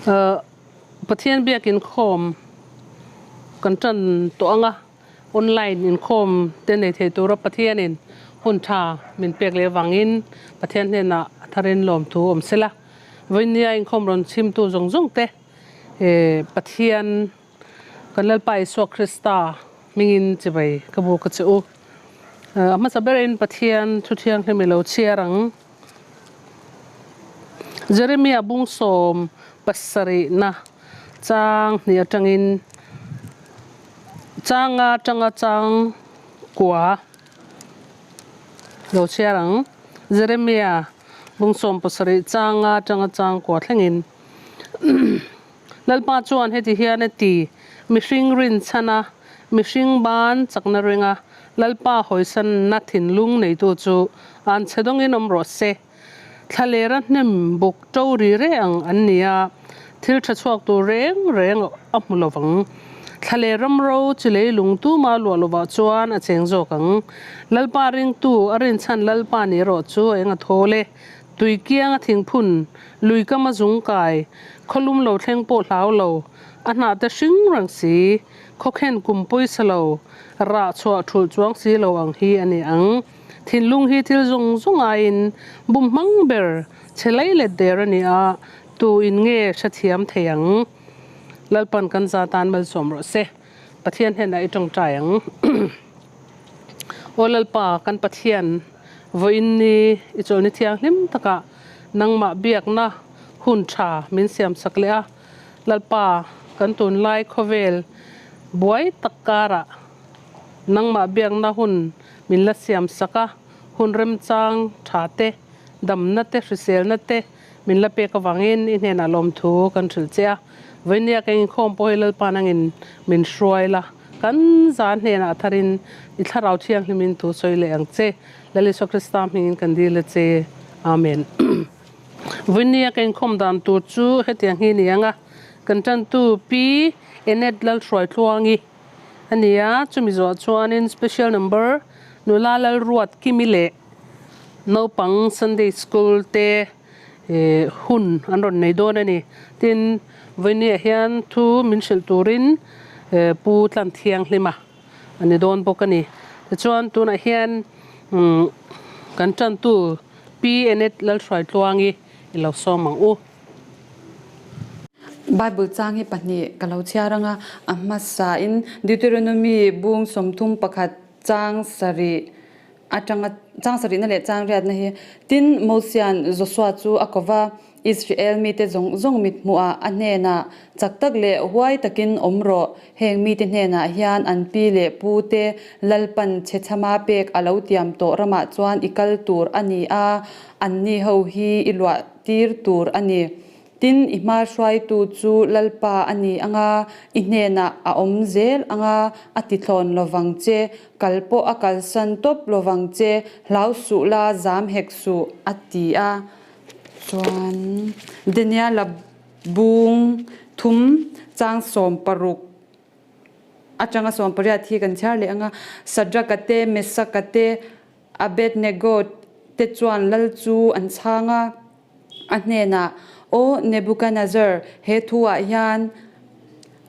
Pathian biak inkhawm kan tan tawh ang a, online inkhawm te nei thei tura Pathianin hun tha min pek leh avangin Pathian hnenah a tharin lawmthu awm sela. Vawinia inkhawm rawn chhimtu zawng zawng te Pathian kan Lalpa Isua Krista hmingin chibai ka bu ka che u. A hmasa berin Pathian thu thianghlim i lo chhiar ang. Jeremia bung 70na chang hnih atangin chang nga atanga chang kua lo chhiar ang. Jeremia bung 70 chang nga atanga chang kua thlengin Lalpa chuan heti hian a ti, Mihring rinchhana, mihring ban chakna ringa Lalpa hawisanna thinlung neitu chu an chhe dawngin awm rawh se. Thlalera hnim buk to ri reh ang an ni a, thil tha chhuak tur reng reng a hmu lo vang. Thlaler ram ro chi leilung tuma luah lovah chuan a cheng zawk ang. Lalpa ringtu a rinchhan Lalpa ni erawh chu a eng a thawl e. Tui kianga thingphun, lui kama zung kai, khawlum lo thleng pawh hlau lo, a hnah te hring reng si, khawkhen kum pawisa lo, rah chhuah thulh chuang si lo ang hi a ni ang. Thinlung hi thil zawng zawng aiin bum hmang ber che lei let der a ni a, tu in nge hrethiam thei ang? Lalpan kan za tan malsawm rawh se. Pathian hnenah i tawngtai ang. Aw Lalpa, kan Pathian, vawiin ni i chawlhni thianghlim takah nangmah biakna hun tha min siamsak leh a. Lalpa, kan tunlai khawvel buai tak karah nangmah biakna hun min la siamsak a, hun remchang tha te, damna te, hriselna te min la pek avangin i hnenah lawmthu kan hrilh che a. Vawinia ka inkhawm pawh hi Lalpa nangin min hruai la. Kan zan hnenah a tharin i Thlarau Thianghlimin thu sawi leh ang che. Lal Isua Krista hmingin kan dil a che. Amen. Vawinia ka inkhawm dan tur chu hetiang hi ni ang a, kan tantu Pi Enet Lalhruaitluangi a ni a, chumi zawh chuanin Special Number Nula Lalruat Kimi leh naupang Sunday School te hun an rawn nei dawn a ni. Tin, vawinia hian thu min hrilh turin Pu Tlan Thianghlima a ni dawn bawk a ni. Tichuan, tunah hian kan tantu Pi Enet Lalhruaitluangi i lo sawm ang u. Bible chang hi pahnih ka lo chhiar ang a, a hmasain Deuteronomy bung 31 chang sarih Atanga chang sarihna leh chang riatna hi tin Mosia'n Joshua chu a ko va, Israel mite zawng zawng mithmuhah a hnenah, Chak tak leh huai takin awm rawh, heng mite hnenah hian an pi leh pu te Lalpan chhechhama pek a lo tiam tawh ramah chuan i kal tur a ni a, anni ho hi i luah tir tur a ni. Tin, i hma hruaitu chu Lalpa a ni ang a, i hnenah a awm zel ang a, a tithlawn lovang che, kal pawh a kalsan tawp lovang che, hlau suh la, zam hek suh, a ti a. Chuan Daniela bung thum chang 60 atanga 18 hi kan chhiar leh ang a, Sadraka te, Mesaka te, Abednego te chuan lal chu an chhang a. A hnenah, Aw Nebuchadnezzar, he thuah hian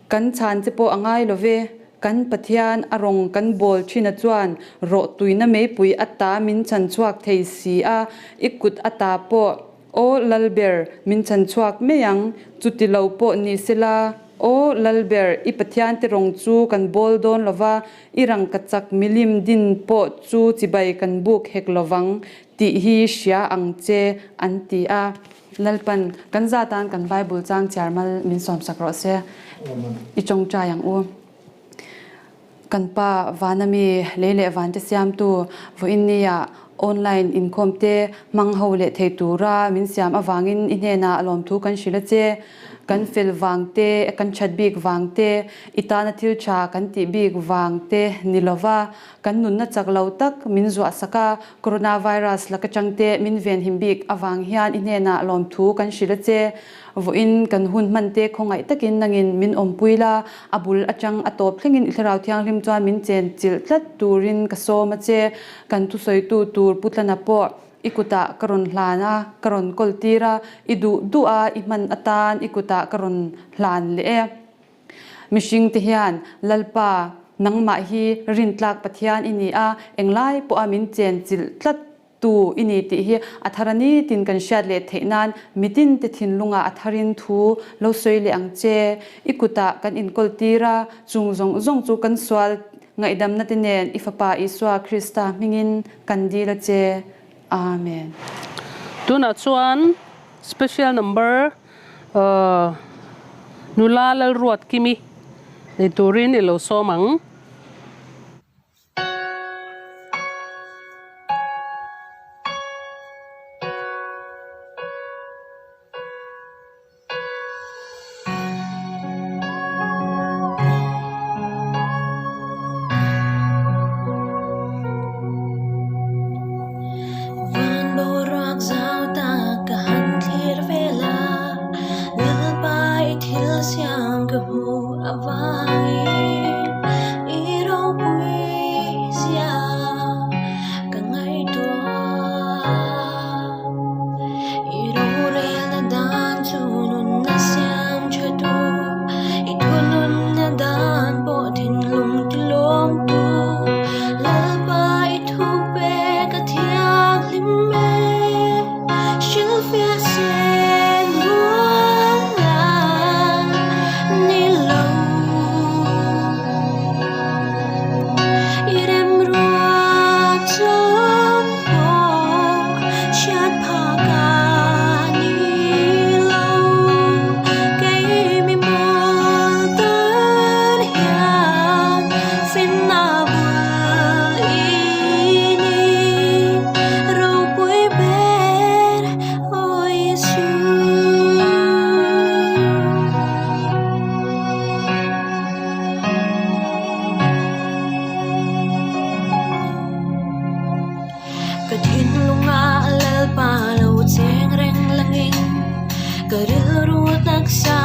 kan chhan che pawh a ngai lo ve. Kan Pathian a rawng kan bawl ṭhina chuan rawh tuina meipui ata min chhan chhuak thei si a, i kut ata pawh, Aw Lalber, min chhan chhuak mai ang, chuti lo pawh ni sela, Aw Lalber, i Pathiante rawng chu kan bawl dawn lo va, i rangkachak milim din pawh chu chibai kan buk hek lo vang, Tih hi hria ang che an ti a. Lalpan kan za tan kan Bible chang chiar mal min sawmsak rawh se. I tawngtai ang u. Kan pa vana mi lei leh van te siamtu vawiin nia online inkhawm te hmang ho leh thei tura min siam avangin i hnenah lawmthu kan hrilh a che. Kan fel vang te, kan that bik vang te, i tana thil tha kan tih bik vang te ni lova Kan nunna chak lo tak min zuah sak a, Coronavirus laka changte min venhim bik avang hian i hnenah lawmthu kan hrilh a che. Vawiin kan hun hman te khawngaih takin nangin min awmpui la, a bul atang a tawp thlengin i Thlarau Thianghlim chuan min chen chilh tlat turin ka sawm a che. Kan thusawitu tur Pu Tlana pawh. i kutah ka rawn hlan a, ka rawn kawl tir a, i duh duh a i hman atan i kutah ka rawn hlan leh e. Mihringte hian, Lalpa, nangmah hi rintlak Pathian i ni a, englai pawha min chenchilh tlat Tu i ni tih hi a thar a ni tin kan hriat leh theih nan mitin te thinlungah a tharin thu lo sawi leh ang che. I kutah kan inkawl tir a, chung zawng zawng chu kan sual ngaihdamna te nen i Fapa Isua Krista hmingin kan dil a che. Amen. Tunah chuan special number nula Lalruatkimi nei turin i lo sawm ang. Van boruak zau tak ka han thlir vel a, Lalpa i thil siam ka hmuh avangin i ropui zia ka ngaihtuah. I rorelna dan chu nunna siam tha tu, i thununna dan pawh thinlung tilawm tu. Lalpa i thu pek a thianghlim e, hrilhfiah sen rual a ni lo. I remruat chuan pawh hriat phak a ni lo. Kei mi mawl tan hian finna bul i ni. Ropui ber aw Isu. Ka thinlunga Lalpa lo cheng reng langin ka rilru taksa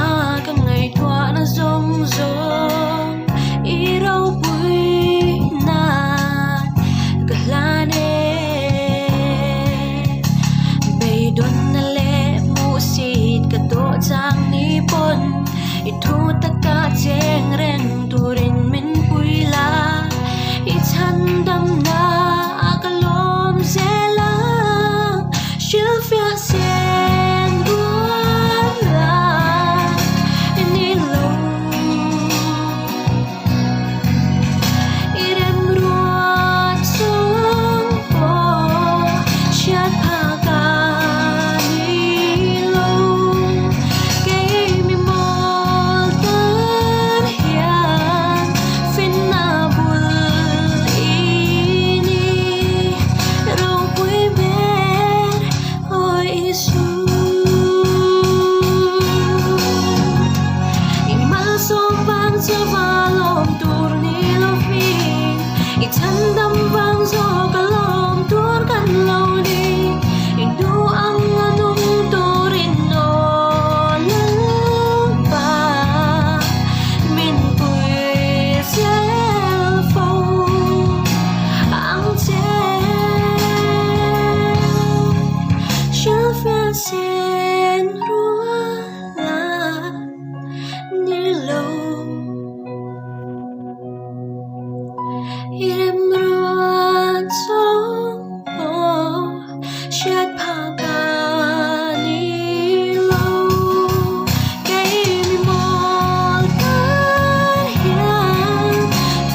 ka ngaihtuahna zawng zawng i ropui nan ka hlan e. Beidawnna leh hmuhsit ka tawh chang ni pawn i thu taka cheng reng turin min pui la, i chhandamna a ka lawm zel a, hrilhfiah sen rual a ni lo. I remruat chung pawh hriat phak a ni lo. Kei mi mawl tan hian finna bul i ni. Ropui ber aw Isu. I malsawm vang chauha lawm tur ni lovin, i chhandam vang zawk a lawm tur kan lo ni. I duh ang a nung turin aw Lalpa, min pui zel fo ang che. Hrilhfiah sen rual a ni lo. I remruat zawng pawh hriat phak a ni lo. Kei mi mawl tan hian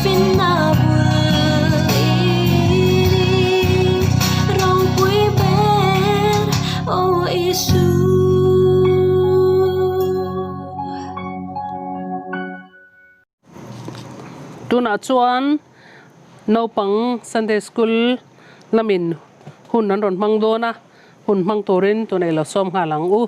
finna bul i ni. Ropui ber aw Isu. Tunah chuan naupang Sunday School lamin hun an rawn hmang dawn a, hun hmang turin tunah i lo sawm nghal ang u.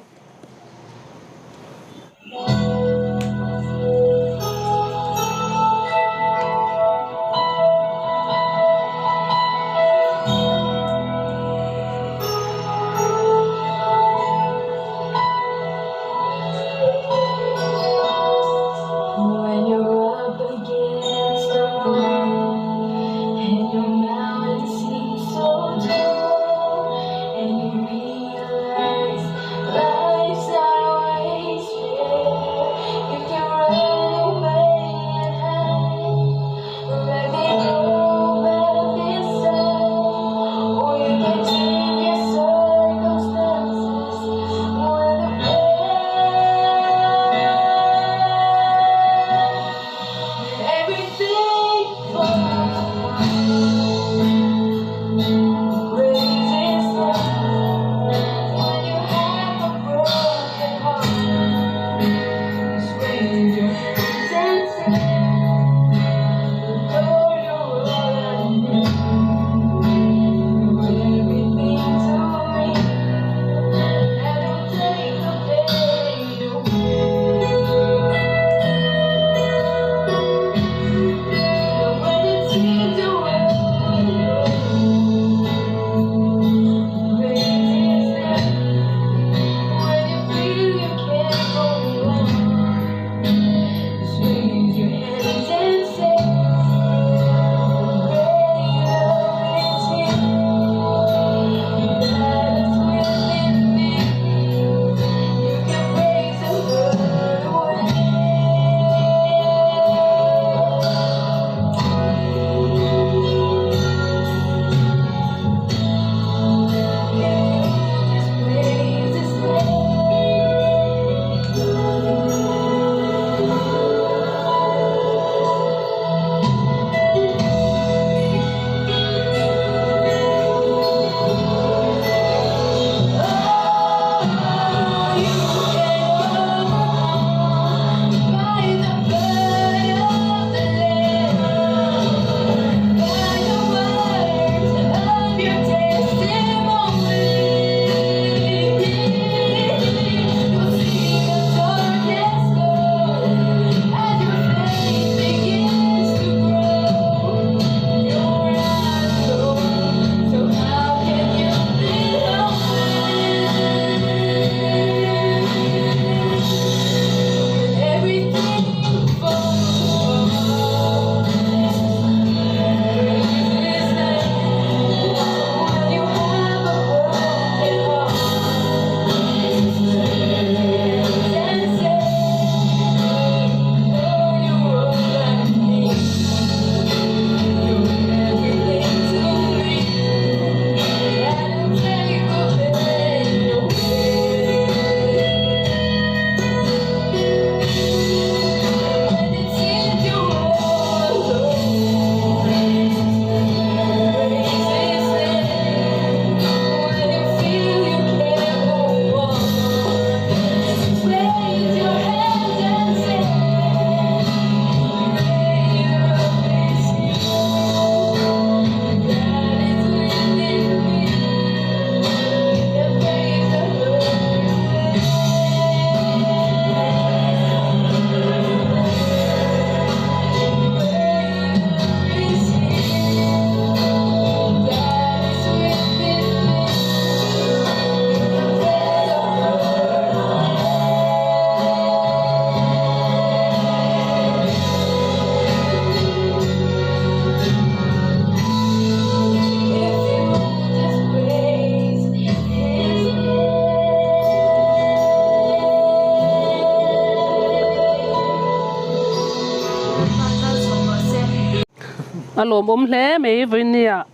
A lawmawm hle mai vawinia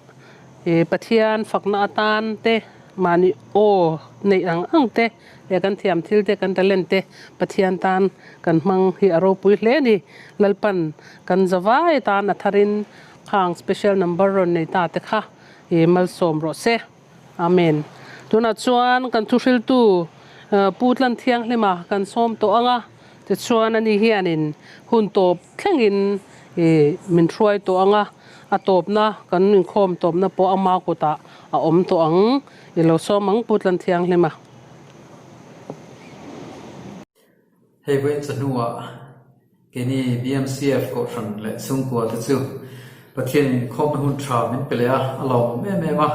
Pathian fakna atan te mahni aw neih ang ang te leh kan thiam thil te kan talent te Pathian tan kan hmang hi a ropui hle a ni. Lalpan kan zavai atan a tharin khang special number rawn nei ta te kha malsawm rawh se. Amen. Tunah chuan kan thuhriltu Pu Tlan Thianghlima kan sawm tawh ang a, tichuan ani hianin hun tawp thlengin min hruai tawh ang a, a tawpna kan inkhawm tawpna pawh ama kutah a awm tawh ang. I lo sawm ang Pu Tlan Thianghlima. Hei vawiin chahnuah keini BMCF Kohhran leh chhungkua te chu Pathianin inkhawmna hun tha min pe leh a, a lawmawm em em a.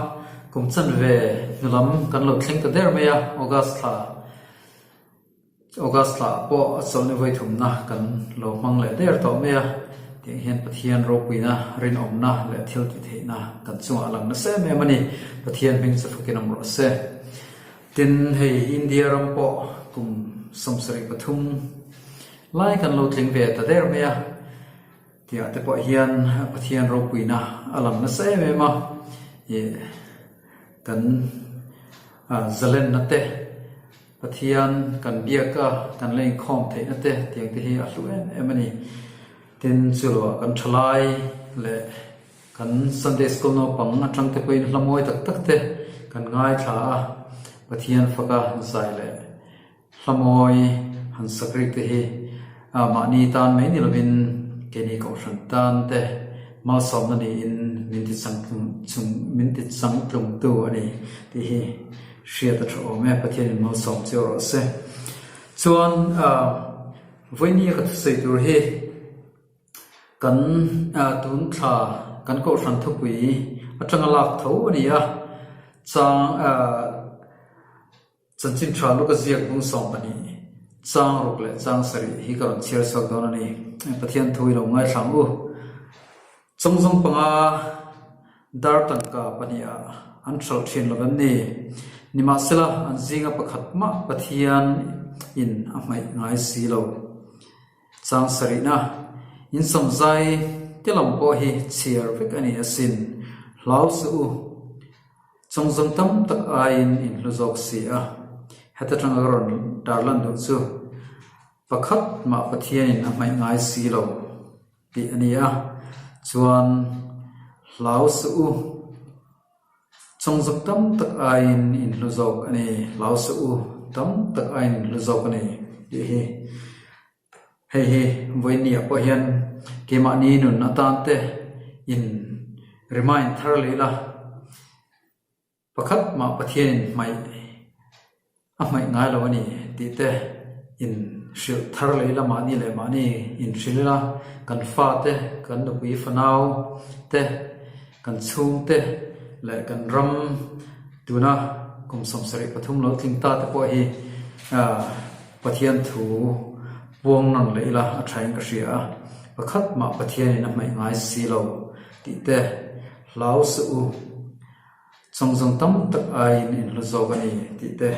Kum chanve hnulam kan lo thleng ta der mai a, August thla August thla ah pawh a chawlhni vawithumna kan lo hmang leh der tawh mai a. Tiang hian Pathian ropuina, rinawmna leh thil tihtheihna kan chungah a lang nasa em em a ni. Pathian hming chu fakin awm rawh se. Tin, hei India ram pawh kum 73 lai kan lo tling ve ta der mai a, tihah te pawh hian Pathian ropuina a lang nasa em em a, ih kan zalenna te, Pathian kan biak a, kan la inkhawm theihna te tiang te hi a hlu em em a ni. Tin, chuluah kan thalai leh Kan Sunday School naupang atang te pawhin hla mawi tak tak te kan ngaithla a, Pathian faka zai leh hla mawi han sak rik te hi mahni tan mai ni lovin keini kohhran tan te malsawmna niin min ti changtlung min ti changtlungtu a ni tih hi hriat a tha awm e, Pathianin malsawm chiau rawh se. Chuan vawinia ka thusawi tur hi. Kan tun thla kan kohhran thupui atanga lak tho a ni a, chang chanchin tha luka ziak bung 12 chang ruk leh chang sarih hi ka rawn chhiar chhuak dawn a ni. Pathian thu i lo ngaithlang u. Chawngzawng panga dar tangka pahniha an hralh thin lo em ni? Nimahsela an zinga pakhat mah Pathian in a hmaih ngai si lo. Chang sarihna, in samzai te lam pawh hi chhiar vek a ni asin. Hlau suh u, chawngzawng tam tak aiin in hlu zawk si a. Heta tanga ka rawn tarlan duh chu pakhat mah Pathianin a hmaih ngai si lo tih a ni a, chuan hlau suh u. Chawngzawk tam tak aiin in hlu zawk a ni, hlau suh u, tam tak aiin in hlu zawk a ni tih hi. Hei hi vawiinniah pawh hian keimahni nun atan te in remind thar leh ila, pakhat mah Pathianin hmaih A hmaih ngai lo a ni tih te in hrilh thar leh ila mahni leh mahni in hrilh ila, kan fa te, kan nupui fanau te, kan chhung te leh kan ram tuna kum 73 lo tling ta te pawh hi Pathian thu puang nawn leh ila a thain ka hria a, pakhat mah Pathianin a hmaih ngai si lo tih te hlau suh u. Chawngzawng tam tak aiin in hlu zawk a ni tih te,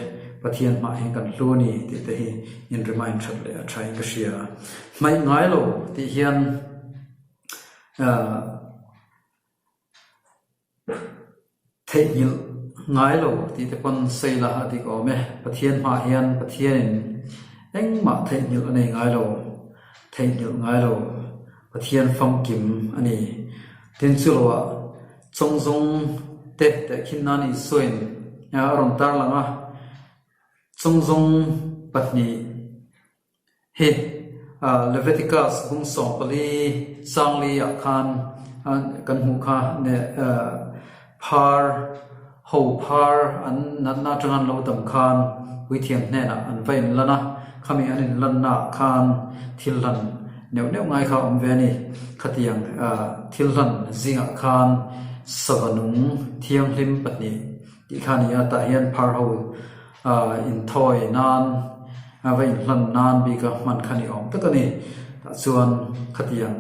Pathian hmah hi kan hlu a ni tih te hi in remind that leh a tha in ka hria. Hmaih ngai lo tih hian theihnghilh ngai lo tih te pawn sawi la a dik awm e. Pathian hmah hian Pathianin engmah theihnghilh a nei ngai lo, theihnghilh ngai lo, Pathian famkim a ni. Tin chu loah Chawngzawng te tehkhin nan Isuain a rawn tarlang a, chawngzawng pahnih hi Leviticus bung 14 changli ah khan kan hmuh kha phar ho phar an natna atanga an lo dam khan puithiam hnenah an va inlan a, khami an inlanna ah khan thil hlan neuh neuh ngai kha a awm ve a ni. Khatiang thil hlan zingah khan sava nung thianghlim pahnih tih kha a ni a, tah hian phar ho inthawi nan va inhlan nan bika hman kha ni awm tak a ni. Tah chuan khatiang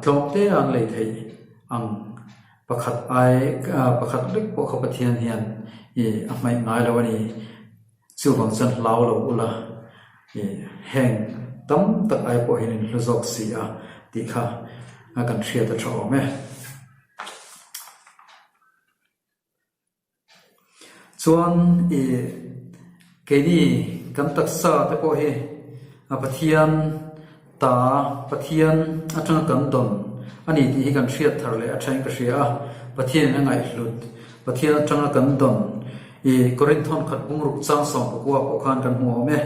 tlawm te an lei theih ang. Pakhat ai pakhat lek pawh kha Pathian hian i a hmaih ngai lo a ni. Chuvang chuan hlau lo ula i heng tam tak ai pawh hian in hlu zawk si a tih kha. kan hriat a tha awm e. Chuan i keini kan taksa te pawh hi a Pathian ta Pathian atanga kan dawn a ni tih hi kan hriat thar leh a thain ka hria a, Pathianin a ngaihhlut Pathian atanga kan dawn i Korinthon khat bungruk chang 19 pawh khan kan hmu awm e,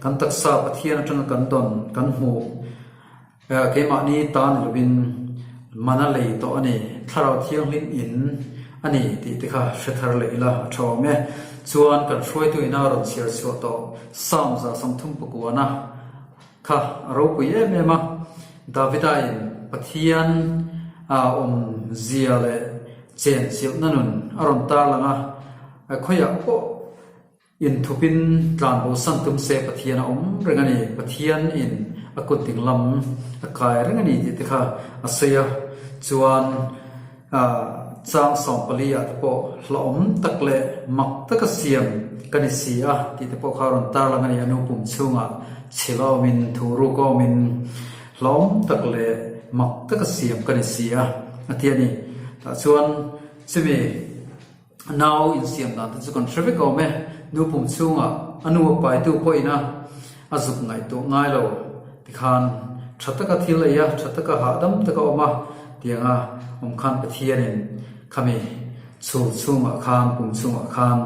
kan taksa Pathian atanga kan dawn kan hmuh. Keimahni ta ni lovin man a lei tawh a ni, Thlarau Thianghlim in a ni tih te kha hre thar leh ila a tha awm e. Chuan kan hruaitu ina rawn chhiar chhuah tawh Psalm 39 kha a ropui em em a, Davida in Pathian a awm zia leh chen chilhna nun a rawn tarlang a, khawiah pawh Inthupin tlan bosan tum se Pathian a awm reng a ni, Pathian in a kut ding lam a kai reng a ni tih te kha a sawi a, chuan chang 14 ah te pawh hlauhawm tak leh mak taka siam ka ni si a tih te pawh kha a rawn tarlang a ni, a nu pum chhungah chhil a awmin thu ruk a awmin hlauhawm tak leh mak taka siam ka ni si a a ti a ni. Tah chuan chumi. Nau insiam dan te chu kan hre vek awm e, nu pum chhungah a nu a paitu pawhin a a zuk ngaihtuah ngai lo tikhan tha taka thil ei a, tha taka hahdam taka awm a tianga awm khan Pathianin khami chhul chhungah khan pum chhungah khan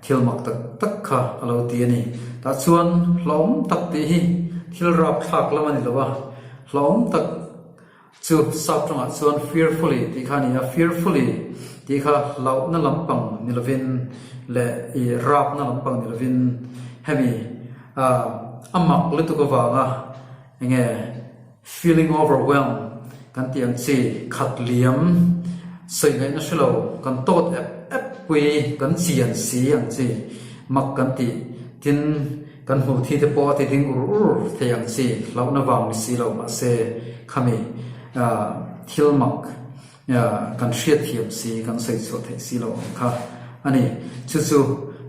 thil mak tak tak kha a lo ti a ni. Tah chuan hlauhawm tak tih hi thil rapthlak lam a ni lo a, hlauhawm tak Chu sap tawngah chuan fearfully tih kha a ni a, fearfully tih kha hlauhna lampang ni lovin leh i rapna lampang ni lovin hemi a mak lutuk avanga enge feeling overwhelmed kan tih ang chi khat liam sawi ngaihna hre lo kan tawt ep ep pui kan chian si ang chi mak kan tih tin Kan hmuh thi te pawh a ti ding ur ur thei ang chi, hlauhna vang ni si lo mahse khami thil mak kan hriatthiam si, kan sawi chhuah theih si lo ang kha a ni. Chu chu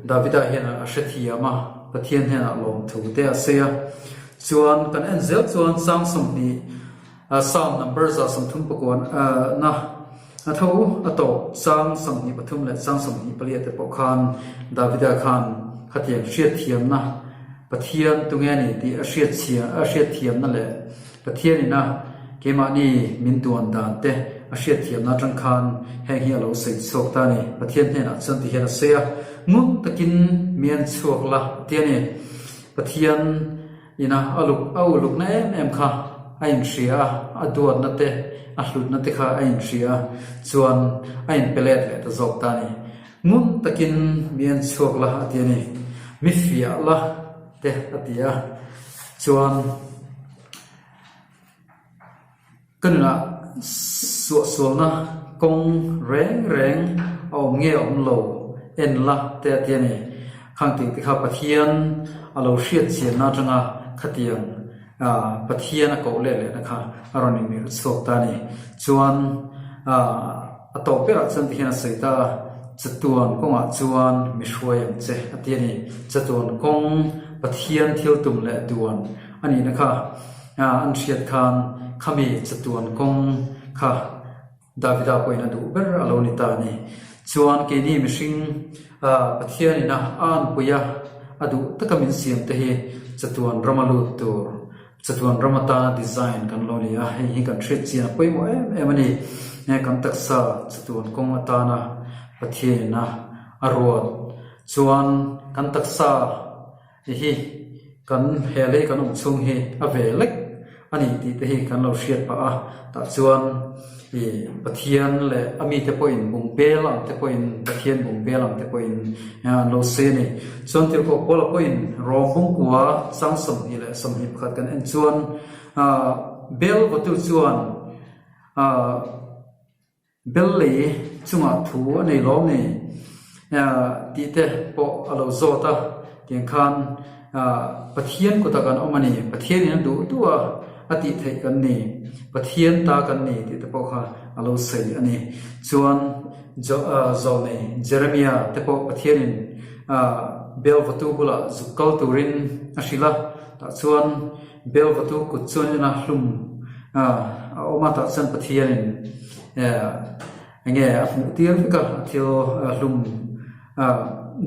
Davida hian a hrethiam a, Pathian hnenah lawmthu te a sawi a. Chuan kan en zel chuan chang 20 Psalm number 139 na a tho a tawp chang 23 leh chang 24 te pawh khan Davida khan khatiang hriatthiamna Pathian tunge a ni tih a hriatchhia a hriatthiamna leh Pathian ina keimahni min duan dan te a hriatthiamna atang khan heng hi a lo sawi chhuak ta a ni. Pathian hnenah chuan ti hian a sawi a, ngun takin mi en chhuak la a ti a ni. Pathian Ina a luk a ulukna em em kha a inhria a, a duatna te, a hlutna te kha a inhria a, chuan a inpe let leh ta zawk ta a ni. Ngun takin mi en chhuak la a ti a ni. Mi fiah la te a ti a, chuan. Ka nunah suahsualna kawng reng reng a awm nge a awm lo en la te a ti a ni. Khang tih te kha Pathian a lo hriat chianna atanga khatiang Pathian a koh let lehna kha a rawn inmirh chhuak ta a ni. Chuan a tawp berah chuan ti hian a sawi ta a, Chatuan kawngah chuan mi hruai ang che a ti a ni. Chatuan kawng Pathian thil tum leh duan a nihna kha. An hriat khan khami chatuan kawng kha Davida pawhin a duh ber a lo ni ta a ni. Chuan keini mihring Pathianin a anpui a, a duh taka min siam te hi chatuan rama lut tur, chatuan ram atana design kan lo ni a, hei hi kan hriat chian a pawimawh em em a ni. Kan taksa chatuan kawng atana Pathianin a a ruat chuan kan taksa Hei hi kan he lei kan awm chhung hi a ve lek a ni tih te hi kan lo hriat pah a, tah chuan ih Pathian leh a mite pawhin bungbel ang te pawhin Pathian bungbel ang te pawhin an lo sawi a ni. Chuan Tirhkoh Paula pawhin Rom bungkua chang 21 kan en chuan ah bel vawtu chuan ah Bel lei chungah thu a nei lawm ni tih te pawh a lo zawt a, tiang khan Pathian kutah kan awm a ni, Pathianin a duh duh a, a tih theih kan ni, Pathian ta kan ni tih te pawh kha a lo sawi a ni. Chuan Zawlnei Jeremia te pawh Pathianin Bel vatu bulah zuk kal turin a hrilh a, tah chuan Bel vatu kut chuan en a hlum. A awm a, tah chuan Pathianin enge a hmuh tir vek a, a thil hlum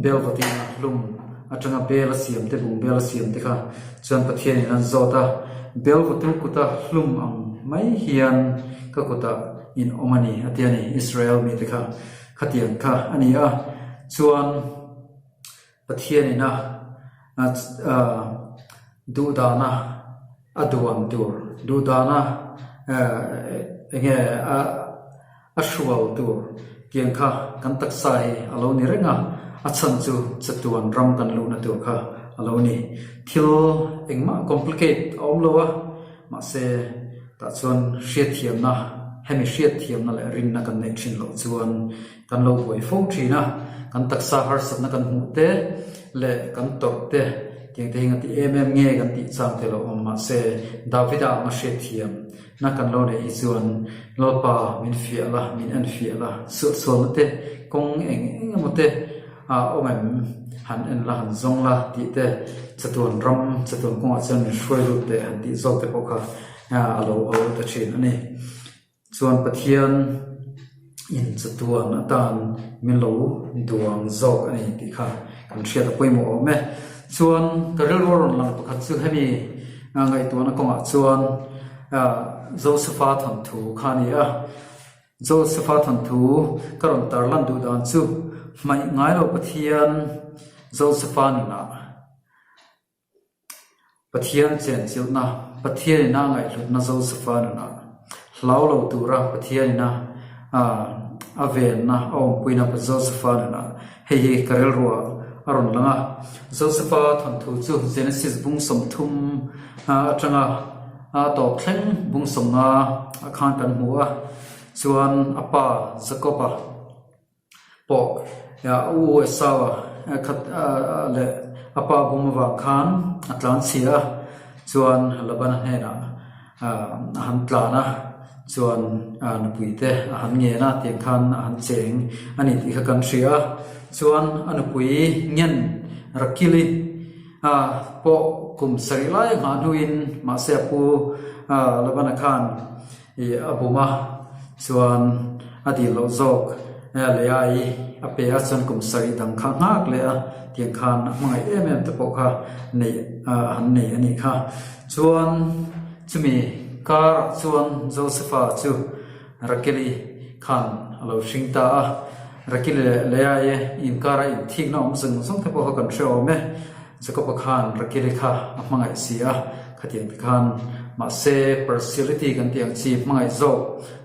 bel vatina hlum atanga bel a siam te, bung bel a siam te kha chuan Pathianin an zawt a, bel vatu kuta hlum ang mai hian ka kutah in awm a ni a ti a ni, Israel mite kha khatiang kha a ni a, chuan. Pathianin a duhdana a duan tur, duhdana enge a hrual tur tiang kha kan taksa hi a lo ni reng a, a chhan chu chatuan ram kan luhna tur kha a lo ni. Thil engmah complicate a awm lo a, mahse tah chuan hriatthiamna, hemi hriatthiamna leh rinna kan neih thin loh chuan Kan lo buai fo thin a, kan taksa harsatna kan hmuh te leh kan tawrh te tiang te hi nga ti em em nge kan tih chang te lo awm mahse Davida anga hriatthiam na kan lo neih hi chuan Lalpa min fiah la, min en fiah la, suahsualna te kawng eng eng emaw te a awm em han en la han zawng la tih te chatuan ram chatuan kawngah chuan min hruai lut teh han tih zawk te pawh kha a lo awl ta thin a ni. Chuan Pathian in chatuan atan min lo duang zawk a ni tih kha kan hriat a pawimawh awm e. Chuan ka rilru a rawn lang pakhat chu hemi ngaihtuahna kawngah chuan Josepha thawnthu kha a ni a. Josepha thawnthu ka rawn tarlan duh dan chu hmaih ngai lo Pathian Josepha nunah Pathian chenchilhna, Pathianina ngaihhlutna Josepha nunah hlau lo tura Pathianina a venna a awmpuina Josepha nunah hei hi ka rilruah a rawn lang a. Josepha thawnthu chu Genesis bung 30 atanga a tawp thleng bung 50 ah khan kan hmu a, chuan a pa Jakob-a, pawh a u Esau a khat leh a pa bum avang khan a tlan chhia a, chuan Labana hnenah a han tlan a, chuan nupui te a han ngen a, tiang khan a han cheng a ni tih kha kan hria a, chuan a nupui ngen Rakili pawh kum sarih lai a nghah hnuin mahse a pu Labana khan I a bum a, chuan a dil loh zawk Leah-i a pe a, chuan kum sarih dang kha nghak leh a, tiang khan a hmangaih em em te pawh kha neih a han nei a nih kha. Chuan chumi karah chuan Josepha chu Rakeli khan a lo hring ta a, Rakeli leh Leah-i inkara inthikna awm zawng zawng te pawh kha kan hre awm e. Jakob-a khan Rakeli kha a hmangaih si a, khatiang te khan mahse partiality kan tih ang chi hmangaih zawk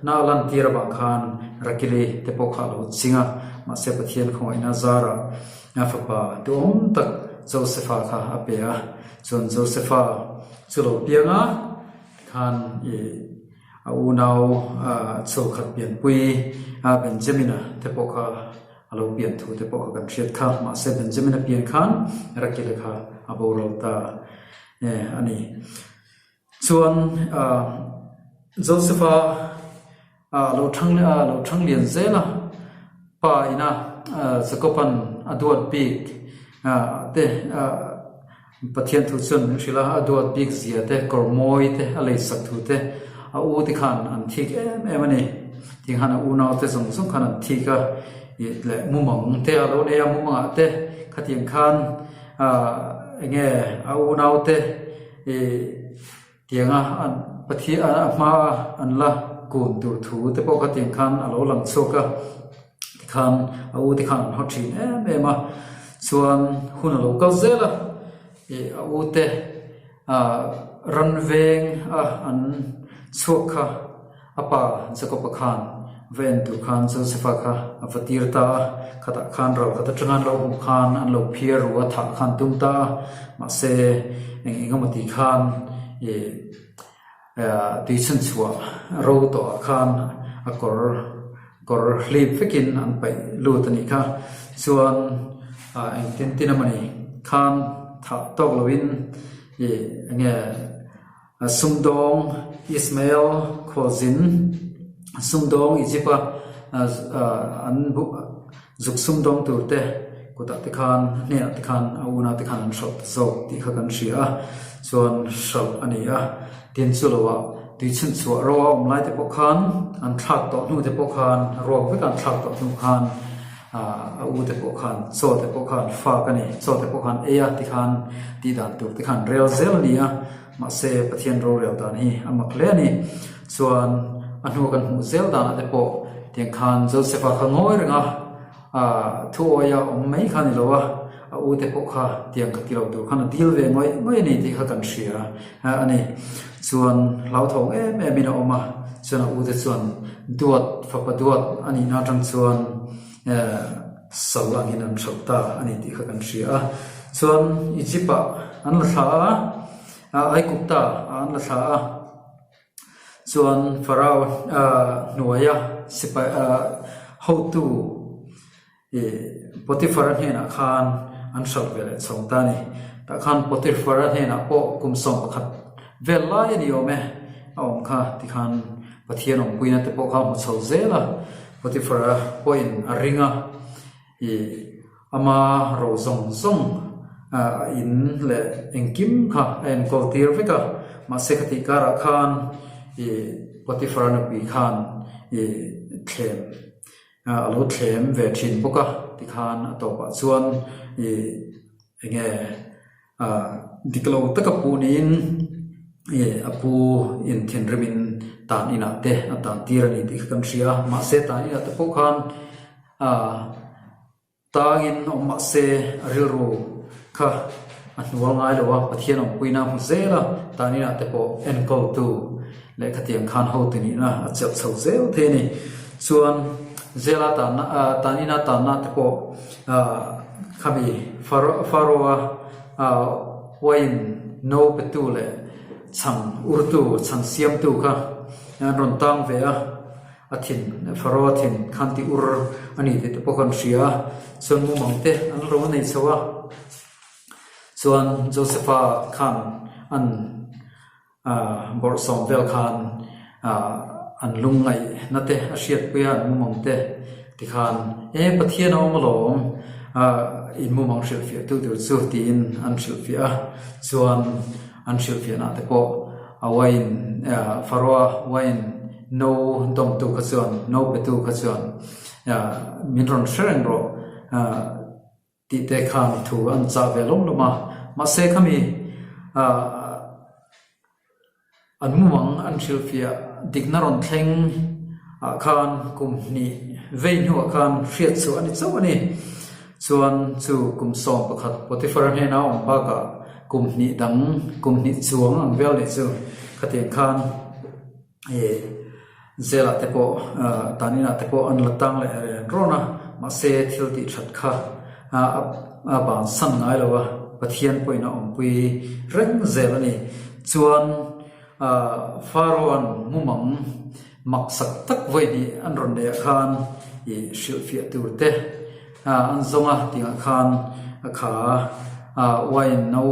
na a lantir avang khan Rakeli te pawh kha a lo ching a, mahse Pathian khawngaihna zarah a fapa duhawm tak Josepha kha a pe a, chuan Josepha chu lo piang a tikhan ih a unau chhawkhat pianpui Benjamin-a te pawh kha A lo pian thu te pawh kha kan hriat kha, mahse Benjamin a pian khan Rakila kha a boral ta a ni. Chuan Joseph-a a lo thang leh a, a lo thang lian zel a, pa ina Jacob-a'n a duat bik te Pathian thu chuan min hrilh a, a duat bik zia te, kawr mawi te, a lei sak thu te, a u te khan an thik em em a ni. Tiang khan a unau te zawng zawng khan an thik a, ih leh mumang te a lo nei a, mumangah te khatiang khan ah eng nge a unau te ih tianga an Pathian a hma a an la kun tur thu te pawh khatiang khan a lo lang chhuak a. Tikhan a u te khan an haw thin em em a, chuan hun a lo kal zel a, ih a u te ah ran veng a an chhuak kha a pa Jacob-a khan va en tur khan Joseph-a kha a va tir ta a, khatah khan ral khat atanga an lo hmuh khan an lo phiar ru a, thah khan tum ta a, mahse eng eng emaw tih khan ih. Tui chhunchhuah ro tawh ah khan a kawr kawr hlip vekin an paih lut a nih kha. Chuan engtin tin emawni khan thah tawk loin ih enge sumdawng Ismael khualzin sumdawng Egypt a an Zuk sumdawng tur te kutah te khan hnenah te khan a unau te khan an hralh ta zawk tih kha kan hria a, chuan hralh a ni a, tin chu loah Tui chhunchhuah ro a awm lai te pawh khan an thlak tawh hnu te pawh khan ruak vek an thlak tawh hnu khan a u te pawh khan chaw te pawh khan fak a ni chaw te pawh khan ei a tikhan tih dan tur te khan rel zel a ni a mahse Pathian rorel dan hi a mak hle a ni chuan a hnu kan hmuh zel danah te pawh tiang khan Joseph-a kha ngawi reng a. Thu awia awm mai kha ni lo a, a u te pawh kha tiang kha ti lo tur khan a dil ve ngawih ngawih a ni tih kha kan hria a ni. Chuan hlauthawng em em in a awm a, chuan a u te chuan duat, fapa duat a nihna atang chuan sal angin an hralh ta a ni tih kha kan hria a. Chuan Egypt ah an la thla a, Aigupta ah an la thla a. Chuan Farao hnuaia sipai hotu Potiphar-a hnenah khan an hralh ve leh chho ta a ni. Tah khan Potiphar-a hnenah pawh kum 11 vel lai a ni awm e, a awm kha tikhan Pathian awmpuina te pawh kha a hmu chho zel a, Potiphar-a pawhin a ring a. I ama ro zawng zawng a in leh engkim kha a enkawl tir vek a, mahse khatih karah khan i Potiphar nupui khan i thlem a lo thlem ve thin bawk a, tikhan a tawpah chuan i enge Dik lo taka pu niin a pu in thinrimin tan inah te a tan tir a ni tih kha kan hria a, mahse tan inah te pawh khan tangin awm mahse a rilru kha a hnual ngai lo a, Pathian awmpuina a hmu zel a, tan inah te pawh enkawltu Lehkha tiang khan hotu nihna a chelh chho zel thei a ni. Chuan zela tanna tanina tanna te pawh khami Pharaoh-a wine no petu leh chhang urtu, chhang siamtu kha an rawn tang ve a, a thin Pharaoh-a thin khan ti ur a ni tih te pawh kan hria a. Chuan mumang te an lo nei chho a, chuan Joseph-a khan an. Bawrhsawm vel khan an lungngaihna te a hriatpui a, an mumang te tikhan e Pathian a awm alawm in mumang hrilhfiah tu tur chu tiin an hrilhfiah a, chuan an hrilhfiahna te pawh a wine Pharaoh-a wine no dawmtu kha chuan no petu kha chuan min rawn hre reng rawh. Tih te khan thu an chah ve lawm lawm a, mahse khami an mumang an hrilhfiah dikna rawn thleng ah khan kum hnih vei hnuah khan hriat chhuah a ni chauh a ni. Chuan chu kum 11 Potiphar hnena awm bakah kum hnih dang kum hnih chuang ang vel nih chu khatiang khan Ih zelah te pawh tan inah te pawh an la tang leh ren rawn a, mahse thil tih that kha a bansan ngai lo a, Pathian pawhin a awmpui reng zel a ni. Chuan Pharaoh-a'n mumang maksak tak vawi hnih an rawn neih ah khan ih hrilhfiah tur te An zawng a tihah khan a kha a wine no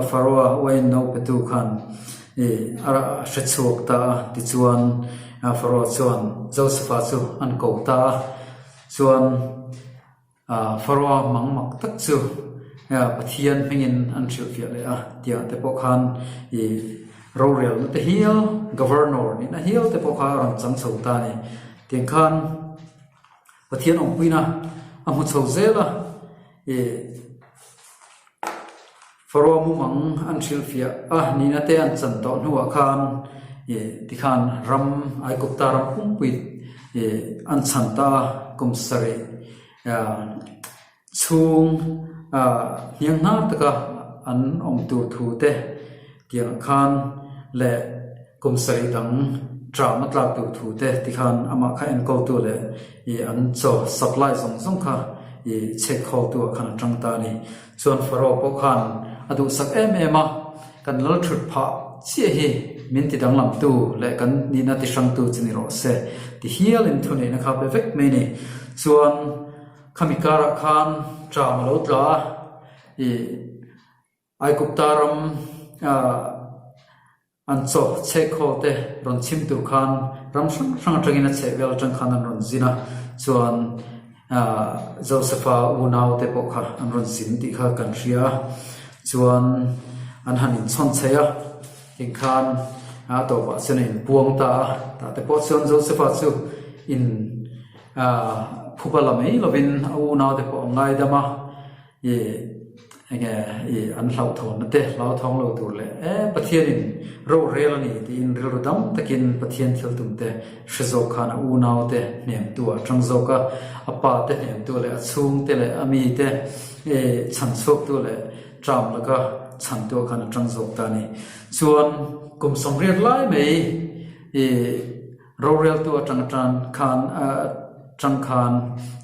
Pharaoh-a wine no petu khan a hre chhuak ta a, tichuan Pharaoh chuan Joseph-a chu an ko ta a, chuan Pharaoh-a mang mak tak chu Pathian hmingin an hrilhfiah leh a tihah te pawh khan rorelna te hial Governor nihna hial te pawh kha a rawn chang chho ta a ni. Tiang khan. Pathian awmpuina a hmu chho zel a, ih Pharaoh mumang an hrilhfiah a nihna te an chan tawh hnuah khan ih tikhan ram Aigupta ram pumpui ih an chhan ta a, kum sarih chhung hniang hnar taka an awm tur thu te tiangah khan leh kum sarih dang tram a tlak tur thu te tikhan amah kha enkawltu leh ih an chaw supply zawng zawng kha ih chhek khawltu ah khan a tang ta a ni. Chuan Pharaoh pawh khan a duhsak em em a, kan lal thut phah chiah hi min ti danglamtu leh kan nihna ti hrangtu chu ni rawh se ti hialin thuneihna kha pe vek mai a ni. Chuan Khami karah khan ṭam a lo tla a, ih Aigupta ram an chaw chhehkhawl te rawn chhim tur khan ram hrang hrang atangin a chhehvel atang khan an rawn zin a, chuan Joseph-a unau te pawh kha an rawn zin tih kha kan hria a, chuan an han inchhawn chheih a, engkhan. A tawpah chuan a inpuang ta a, tah te pawh chuan Joseph-a chu in phuba la mai lovin a unaute pawh a ngaidam a, ih enge ih an hlauhthawnna te hlauthawng lo tur leh e Pathianin rorel a ni tiin rilru dam takin Pathian thil tum te hre zawk khan a unaute hnemtu a tang zawk a, a pa te hnemtu leh a chhungte leh a mite ih chhanchhuaktu leh Tram laka chhan tuah khan a tang zawk ta a ni. Chuan kum 80 lai mai i roreltu atang atan khan atang khan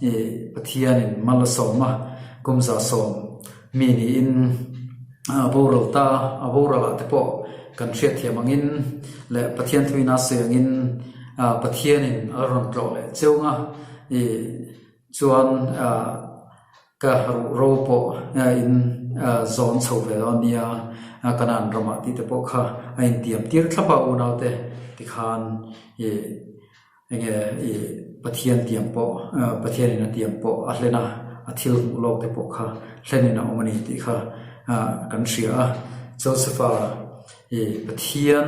i Pathianin mal a sawm a, kum 110 mi niin a boral ta a, a boral ah te pawh kan hriatthiam angin leh Pathian thuin a sawi angin Pathianin a rawn tlawh leh cheu ang a, i Chuan ka ruhro pawh in zawn chho ve dawn nia, Kanaan ramah tih te pawh kha a intiam tir thlap a unaute tikhan i enge i Pathian tiam pawh Pathianin a tiam pawh a hlen a, a thil hmuh lawk te pawh kha hlenin a awm a ni tih kha kan hria a. Josepha i Pathian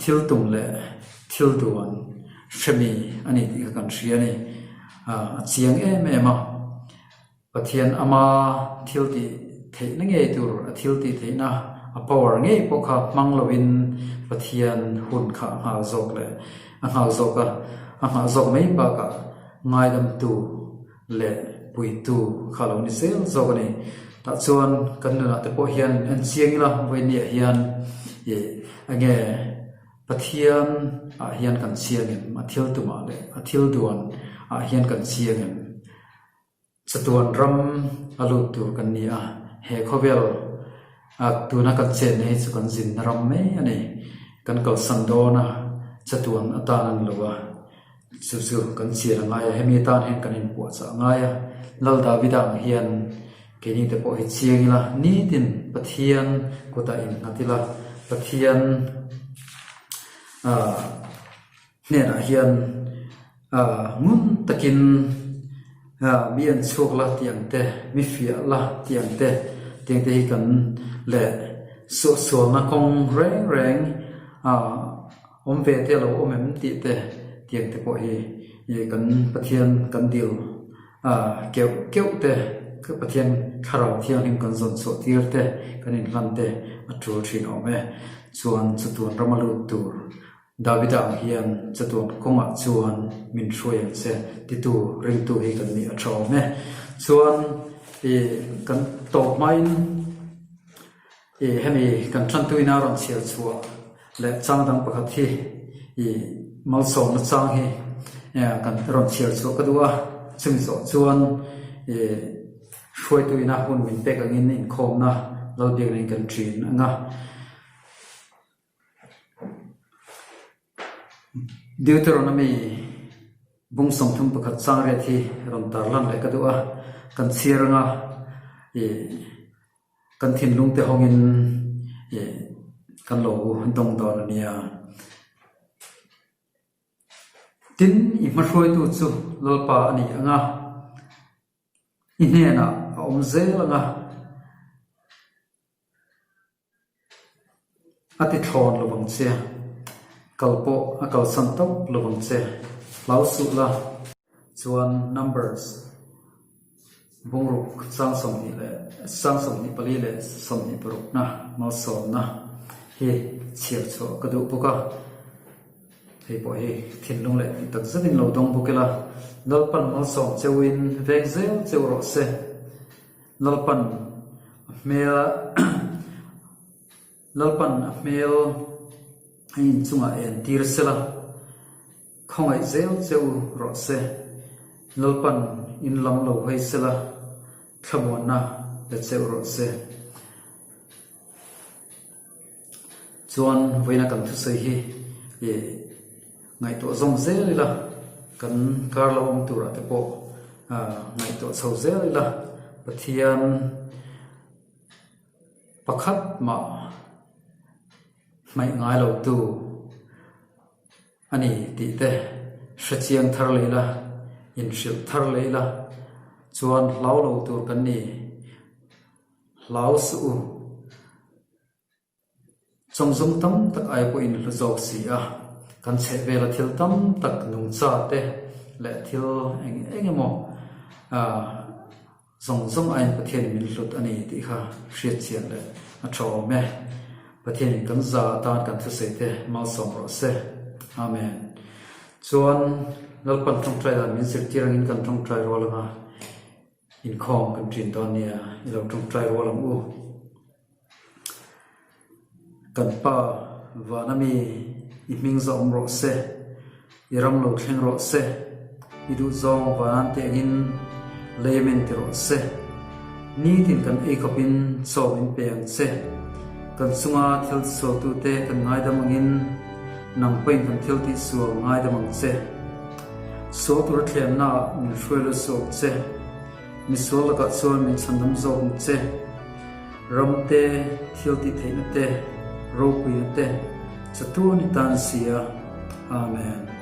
Thil tum leh thil duan hremi a ni tih kha kan hria a ni. A chiang em em a, Pathian ama thil tih theihna ngei tur, a thil tih theihna, a power ngei pawh kha hmang lovin Pathian hun kha a nghal zawk leh a nghal zawk a, a nghah zawk mai bakah ngaidamtu leh puitu kha lo ni zel zawk a ni. Tah chuan kan nunah te pawh hian en chiang ila vawinia hian ih enge Pathian ah hian kan chiang em? A thil tumah leh a thil duan ah hian kan chiang em? Chatuan ram a lut tur kan ni a, he khawvel ah tuna kan chenna hi chu kan zinna ram mai a ni. Kan kalsan dawn a, chatuan atan a ni lo a. Chu chu kan chian a ngai a, hemi atan hian kan inpuahchah a ngai a. Lal Davida ang hian keini te pawh hi chiang ila, nitin Pathian kutah innghat ila, Pathian ah hnenah hian ah ngun takin ah mi en chhuak la tih ang te, mi fiah la tih ang te, tiang te hi kan leh suahsualna kawng reng reng ah Awm ve te lo awm em tih te tiang te pawh hi kan Pathian kan dil keuh keuh te, Pathian thlarau thianghlim kan zawn chhuah tir te, kan inhlan te a tul thin awm e. Chuan chatuan ram a lut tur Davida ang hian chatuan kawngah chuan min hruai ang che titu ringtu hi kan nih a tha awm e. Chuan kan tawp hmain. I hemi kan tantuina rawn chhiar chhuah leh chang dang pakhat hi i malsawmna chang hi kan rawn chhiar chhuah ka duh a, chumi zawh chuan i hruaituina hun min pek angin inkhawmna Lalbiakna in kan ṭin ang a. Deuteronomy bung 31 chang riat hi rawn tarlan leh ka duh a, kan chhiar anga i Kan thinlung te hawngin kan lo dawng dawn a nia. Tin, i hmahruaitu chu Lalpa a ni ang a, i hnenah a awm zel ang a, a ti thlawn lo vang che, kal pawh a kalsan tawp lo vang che, hlau suh la. Chuan Numbers bungruk chang 20 leh chang 24 leh 26 na malsawmna hi chhiar chhuah ka duh bawk a, hei pawh hi thinlung leh tih tak zetin lo dawng bawk ila, Lalpan malsawm cheuhin veng zel cheu rawh se, Lalpan a hmel Lalpan a hmel a inchungah entir sela. Khawngaih zel che u rawh se. Lalpan in lam lo hawi sela, thlamuanna pe che u rawh se. Chuan vawiina kan thusawi hi i ngaihtuah zawm zel ila, kan kar lo awm turah te pawh ngaihtuah chho zel ila, Pathian pakhat mah hmaih ngai lo tu, A ni tih te hre chiang thar leh ila, inhrilh thar leh ila chuan hlau lo tur kan ni. Hlau suh u. Chawngzawng tam tak ai pawhin hlu zawk si a, kan chhehvela thil tam tak nungcha te leh thil eng eng emaw zawng zawng aiin Pathianin min hlut a ni tih kha hriat chian leh a tha awm e. Pathianin kan za atan kan thusawi te malsawm rawh se. Amen. Chuan Lalpan tawngtai dan min zirtir angin kan tawngtai rual anga inkhawm kan ṭin dawn nia i lo tawngtai rual ang u. Kan Pa, vana mi i hming zawm rawh se, i ram lo thleng rawh se, i duhzawng vanan te angin lei a men ti rawh se. Nitin kan ei khawpin chaw min pe ang che. Kan chunga thil tisualtute kan ngaidam angin nang pawhin kan thil tihsual ngaidam ang che. Sual tura thlemnaah min hruai lo suak che. Misual lakah chuan min chhandam zawk ang che. Ram te, thil tih theihna te, ropuina te, chatuan i tan si a. Amen.